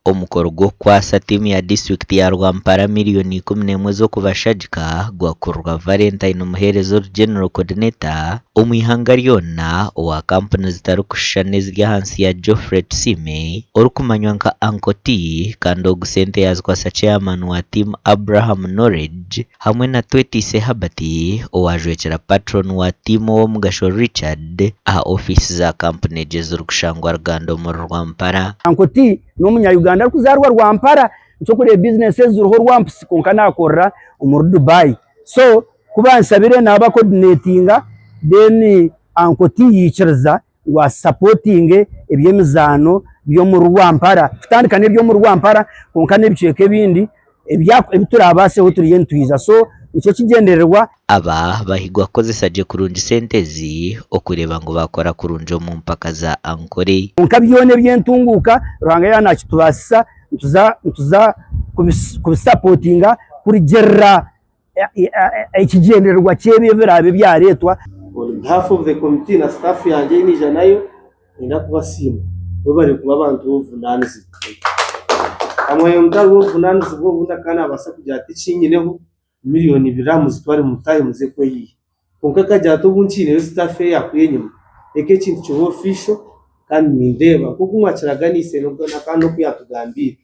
Omukoro gw'okukwatsa tiimu ya disiturikiti ya Rwampara miriyoni 11 z'okubashagika gwakurirwa Valentine Muheereza ori General Coordinator omu ihanga ryona owa kampuni zitarikushushana eziri ahansi ya Geoffrey Tusiime orikumanywa nka Uncle T kandi ogu sente yaazikwatsa Chairman wa tiimu Abraham Knowledge hamwe na Twetiise Herbert owaajwekyera Patron wa tiimu Owomugasho Richard aha ofiisi za kampuni egi ezirikushangwa Ruganda omuri Rwampara. Uncle T n'omunya Uganda arikuzaarwa Rwampara nikyo orikureeba bizinesi ezi ziriho Rwampisi kwonka naakorera omuri Dubai. So ku banshabire naaba coordinatinga then Uncle T yaikiriza ngu asapotinge eby'emizaano by'omuri Rwampara kutandika n'eby'omuri Rwampara kwonka n'ebicweka ebindi ebi turaabaseho turiyo nitwija so nikyo kigyendererwa. Aba bahigwa kukozesa gye kurungi sente ezi okureeba ngu baakora kurungi omu mpaka za Ankole. Kwonka byona eby'entunguuka Ruhanga yaaba naakitubaasisa nituza nituza kubisapotinga kurugiirira ekigyendererwa ky'ebyo ebiraabe byareetwa. On behalf of the committee na staff yangye ei naija nayo, niinyenda kubasiima. Mwebare kuba abantu b'obuvunaanizibwa. Omwoyo mutari w'obuvunaanizibwa obundi akaba naabaasa kugira ati eki nyineho miriyoni ibiri aha muzitware mutaahe muze kweyiha. Kwonka akagira ati obu nkiineyo staff eyaakuri enyima, reka ekintu kibe official kandi nindeeba nk'oku mwakiraganiise kandi n'oku yaatugambiire.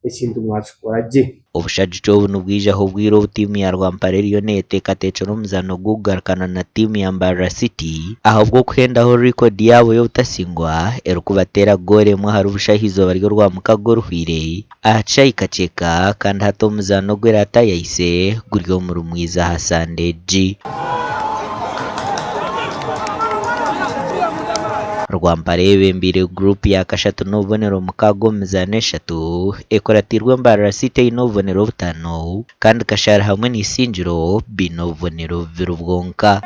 Ekintu mwakikora gye. Obushagiki obu nibwijaho obwire obu tiimu ya Rwampara eriyo neyeteekateekyera omuzaano gw'okugarukana na tiimu ya Mbarara City ahabw'okuhendaho record yaabo y'obutasingwa erikubateera goolo emwe ahari busha ah'eizooba ry'orwamukaga oruhweire aha kishaayi Kakyeka kandi hati omuzaano ogu eraatayayise guri omuri Mwiza aha Sande egi. Rwampara eyebembeire guruupu ya kashatu n'obubonero mukaaga omu mizaano eshatu, ekuratiirwe Mbarara City eine obubonero butaano kandi Kashari hamwe na Isingiro baine obubonero bubiri bwonka.